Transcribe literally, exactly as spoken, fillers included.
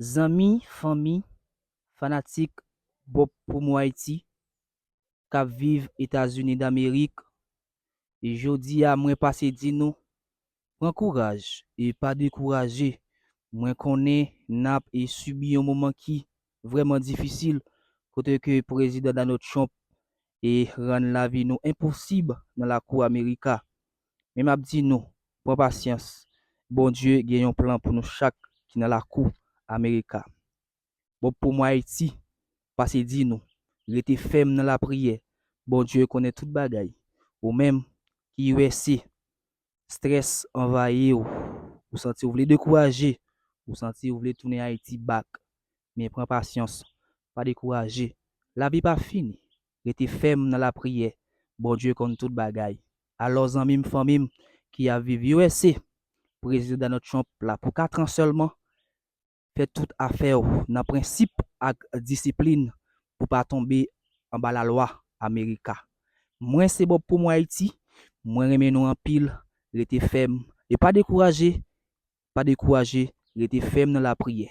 Zanmi, fanmi, fanatik Bob Promo Haïti k ap viv Etazini Damerik, e jodi a mwen pase di nou, pran kouraj e pa dekouraje. Mwen konnen n ap e sibi yon moman ki vrèman difisil, kote ke Prezidan Donald Trump e rann lavi nou enposib nan lakou Amerika. Men m ap di nou, pran pasyans. Bondye gen yon plan pou nou chak ki nan lakou Amerika. Bob Promo Haïti pase di nou, rete fèm nan lapriyè. Bondye konnen tout bagay. Ou menm ki U S A, strès anvayi w, ou santi w vle dekouraje, ou santi w vle tounen Ayiti back. Men pran pasyans, pa dekouraje. Lavi pa fini. Rete fèm nan lapriyè. Bondye konn tout bagay. Alò, zanmi m, fanmi m ki ap viv U S A, Prezidan Donald Trump la pou kat an sèlman. Fè tout afè w nan prensip ak disiplin pou pa tonbe anba lalwa Amerika. Mwen se Bob Promo Haïti. Mwen renmen nou anpil. Rete fèm e pa dekouraje. Pa dekouraje. Rete fèm nan lapriyè.